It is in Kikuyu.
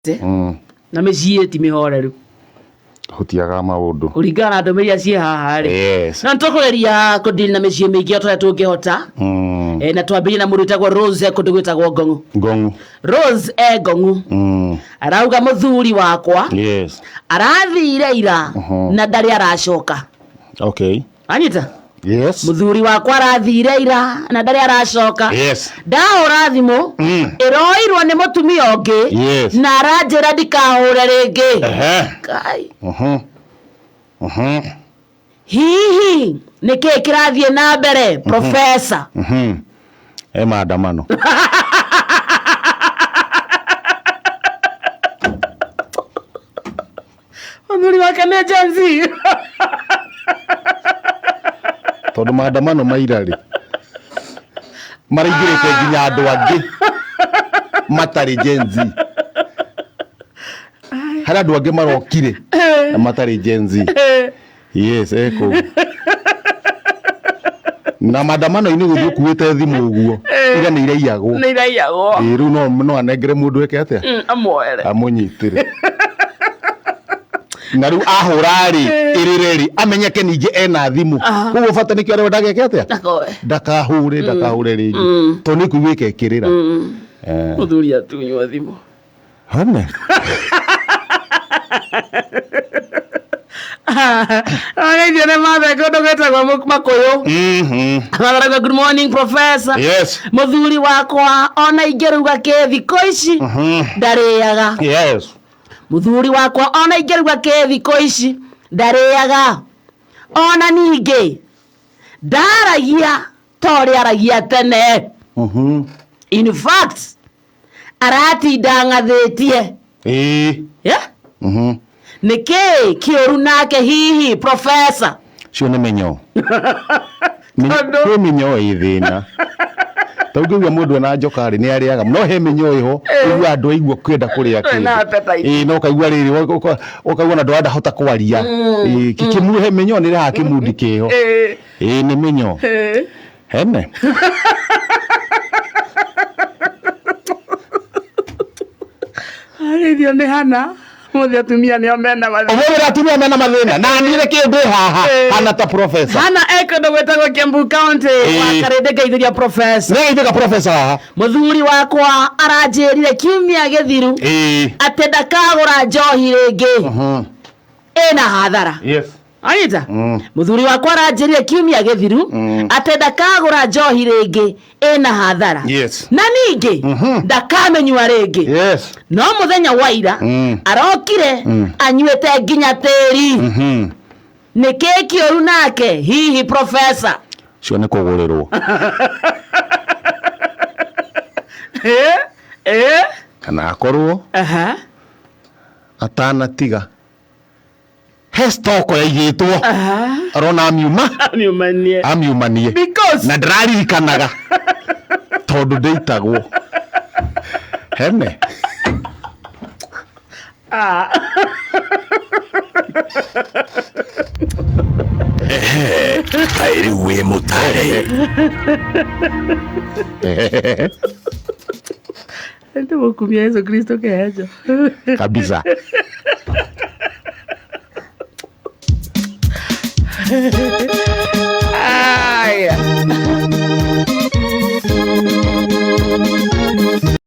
Na mĩciĩ ti mĩhoreru. Hutiaga maũndũ. Kũringana na ndũmĩrĩri iria ciĩ haha rĩ. Yes. Na nĩtũkũgeria kũdeal na mĩciĩ mĩingĩ o ta ũrĩa tũngĩhota. Na twambĩrĩrie na mũndũ wĩtagwo Rose e kũndũ gwĩtagwo Ngong'u. Ngong'u. Rose e Ngong'u. Arauga mũthuri wakwa Yes. arathire ira na ndarĩ aracoka. Okay. Wanyita? Yes. Mũthuri wakwa arathire ira na ndarĩ aracoka. Yes. Ndahũra thimũ ĩroirwo nĩ mũtumia ũngĩ Yes. na aranjĩra ndikahũre rĩngĩ. Ehe. Kai. Hihi Hihi nĩkĩĩ kĩrathiĩ na mbere professor? E maandamano. Mũthuri wake nĩ Gen Z. Tondũ maandamano maira rĩ maraingĩrĩte nginya andũ angĩ matarĩ Gen Z. Harĩ andũ angĩ marokire na matarĩ Gen Z. Yes, eko. Na maandamano-inĩ gũthiĩ ũkuĩte thimũ ũguo ira nĩ iraiyagwo. Nĩ iraiyagwo. Ĩĩ, rĩu no anengere mũndũ eke atĩa? Amuoere. Amũnyitĩre. Na rĩu ahũra rĩ, ĩrĩre rĩ, amenyeke ningĩ ena thimũ. Koguo bata nĩkĩo arĩa ndageke atĩa? Ndakoe. Ndakahũre, ndakahũre rĩngĩ. Tondũ nĩ kũiguĩka ĩkĩrĩra. Mũthuri atunywo thimũ. Hane. Ageithio nĩ mathe kũndũ gwĩtagwo Makũyũ. Matharaga good morning professor. Yes. Mũthuri wakwa ona ingĩruga kĩ thikũ ici ndarĩaga. Yes. Mũthuri wakwa ona ingĩruga kĩ thikũ ici ndarĩaga. Ona ningĩ ndaragia ta ũrĩa aragia tene. In fact aratinda ng'athĩtie. Ĩĩ. Yeah? Nĩkĩĩ kĩũru nake hihi professor? Cio nĩ mĩnyoo. Kwĩ mĩnyoo ĩ thĩna. Ta ũngĩigua mũndũ ena njoka rĩ, nĩ arĩaga. No he mĩnyoo ĩho, ũiguaga andũ aigua kwenda kũrĩa kĩndũ. Ĩĩ, no ũkaigua rĩrĩ, ũkaigua ona ndũrahota kwaria. Ĩĩ, kĩmwe mĩnyoo nĩ ĩrehaga kĩmundi kĩho. Ĩĩ, nĩ mĩnyoo. Hene. Ageithio nĩ Hana. Mũthĩ atumia nĩo mena mathĩna. Ũmũthĩ atumia mena mathĩna. Na niĩ reke ndĩ haha hana ta professor. Hana e kũndũ gwĩtagwo Kiambu County. Wakarĩndĩ ngeithĩria professor. Nĩ geithĩka professor haha. Mũthuri wakwa aranjĩrire kiumia gĩthiru atĩ ndakagũra njohi rĩngĩ. Ĩna hathara. Yes. Anyita? Mũthuri wakwa aranjĩrire kiumia gĩthiru atĩ ndakagũra njohi rĩngĩ ĩna hathara. Yes. Na ningĩ ndakamĩnyua rĩngĩ. Yes. No mũthenya wa ira arokire anyuĩte nginya tĩri. Nĩkĩĩ kĩũru nake hihi professor? Cio nĩ kũgũrĩrwo. Kana akorwo atanatiga he stock yaigĩtwo arona amiuma Amiumanie. amiumanie Because na ndĩraririkanaga tondũ ndĩitagwo hene. Ehe, kaĩ rĩu wĩ mũtare. Nĩtũmũkumia Yesu Kristo kehejo. Kabisa.